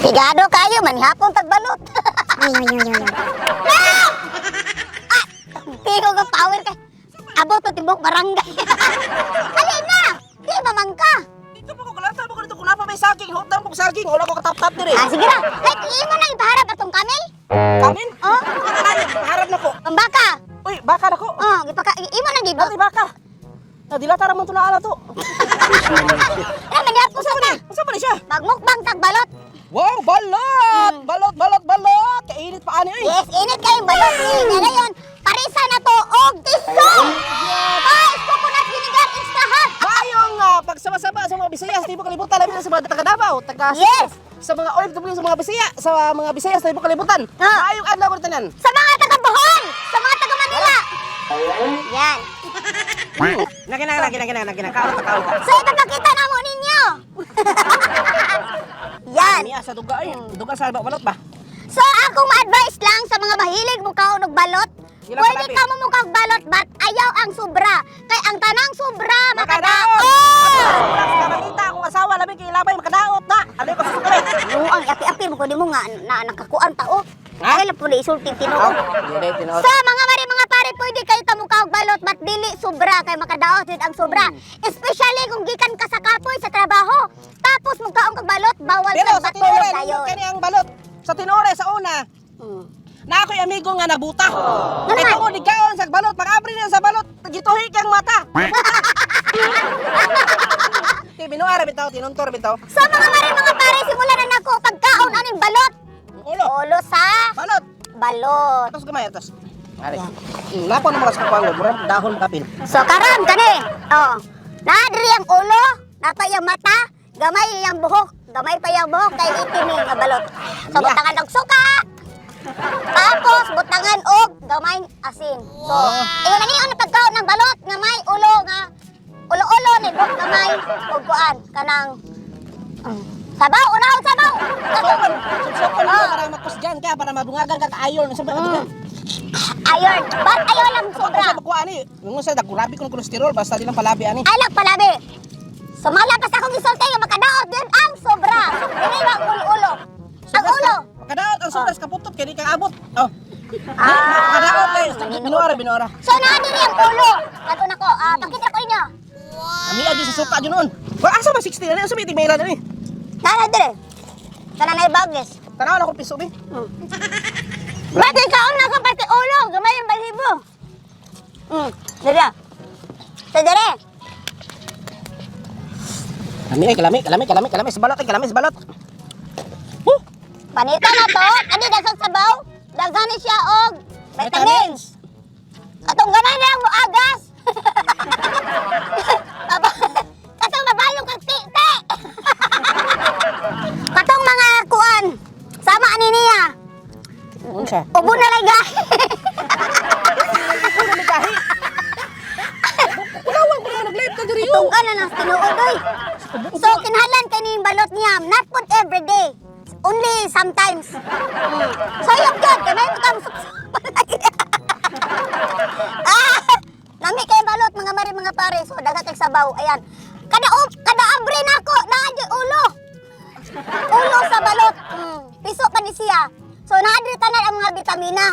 Sigado kayo, manihapon tagbalot. No! Ah! Tigo ka power kay. Abot to tibok barangay. Alin na! Di mamangka. Dito po ko kalata mo ko dito kuna pa may saging, hutang mo saging, wala ko katap-tap diri. Ah, sige ra. Like, imo nang ipaharap atong kamel? Kamin? Oh, Harap na ko. pambaka. Uy, baka na ko. Oh, gipaka imo nang gibo. Dati baka. Nadilata ra man to na ala to. Eh, manihapon sa ta. Unsa pa ni siya? Magmukbang tagbalot. Wow, balot! Balot, balot, balot! Kainit pa ani oy. Yes, init kayong balot ni. Ngayon, parisa na to og tiso. Ay, coconut vinegar extra hot. Mayong pagsama-sama sa mga Bisaya sa tibuok kalibutan, labi na sa mga taga Davao, taga Yes. sa mga OFW, sa mga Bisaya, sa mga Bisaya sa tibuok kalibutan. Ah. Mayong adlaw ko tanan. Sa mga taga Bohol, sa mga taga Manila. Yan. Nagina nagina nagina nagina kaon ta, kaon ta. So ipapakita na mo ninyo. Yan. Niya sa duga ay, duga sa balot ba? So akong ma-advise lang sa mga mahilig mo kaon og balot, Ilang pwede kalabi? ka mo mukang balot but ayaw ang sobra. Kay ang tanang sobra Makadaot! makadaot. Wala sa makita akong asawa labi kay labay makadaot na. Ano ko sa kami? Oo, ang api-api mo ko di mo nga na nakakuan tao. Ha? Ay lang po na isulti tinuod. Dire tinuod. So mga mare mga pare, pwede kayo tamukaw balot but dili sobra kay makadaot jud ang sobra. Especially kung gikan ka sa kapoy sa trabaho. Tapos mukaon kag balot, bawal Pero kang sa batulog tinore, dayon. nindot kani ang balot. Sa tinore sa una, na ako'y amigo nga nabuta. Ano Kay man? tungod ikaon sa balot, pag-abri niya sa balot, gituhi kang mata. Kay binuara bitaw, tinuntor bitaw. So mga mare mga pare, simulan na nako pagkaon aning balot. Ulo. Ulo sa Balot. balot. Atos gamay atos. Ari. Lapo na mga sa kapango, murag dahon kapil. So karon kani. Oh. Naa diri ang ulo, napa iyang mata, gamay iyang buhok, gamay pa iyang buhok kay itim ni nga balot. So butangan og suka. Tapos butangan og gamay asin. So, ingon ani ang pagkaon ng balot nga may ulo nga ulo-ulo ni buhok gamay og kuan kanang sabaw, unahon sabaw. Sukon, sukon mo para makusgan ka, para mabungagan ka kaayon sa mga. Iron, but ayaw lang sobra. Sa makuha ani, nung sa dagurabi kong kolesterol basta di lang palabi ani. Ay lang palabi. Sumala pa sa akong gisulti nga makadaot yun ang sobra. Dili ba ang ulo-ulo? Ang ulo. Makadaot ang sobras kaputot kay di ka abot. Oh. Ah, Makadaot kay binuara binuara. So naa diri ang ulo. Kato nako, ah, pakita ko ninyo. Ami agi sa suka jud noon. Wa asa ba 60 na sa may tingmailan ani? Naa diri. Kana nay bagis. Tanaw na ko piso bi. Pati kaon na ko pati ulo, gamay ang balhibo. Diri. Ah. So diri. Lami ay kalami kalami kalami kalami sa balot ay kalami sa balot. Huh! Panita na to, kani daghang sabaw, daghan ni siya og vitamins. Atong gamay na ang muagas. Katong mabalong kag tite. Katong mga kuan, sama ani niya. Unsa? Ubo na lang gahi. Kuno ni gahi. Kulawan ko naman nag-live ka diri. Itong ka na lang sa tinuod oy. So kinahanglan kay ning balot niya, not put every day. Only sometimes. So yun yun, kay may mutam Ah! Nami kay balot mga mari mga pare. So daghan kay sabaw. Ayan. Kada up, kada abre nako, naa gyud ulo. Ulo sa balot. Piso pa ni siya. So naa diri tanan ang mga bitamina.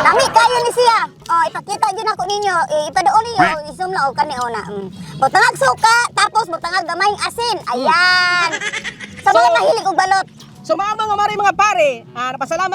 Dami kayo ni siya. Oh, ipakita gyud nako ninyo. Eh, ipaduol ninyo, i-zoom lang og kani una. Butangag suka, tapos butangag gamayng asin. Ayan. Sa mga So- mahilig og balot. So mga mari mga pare, napasalamat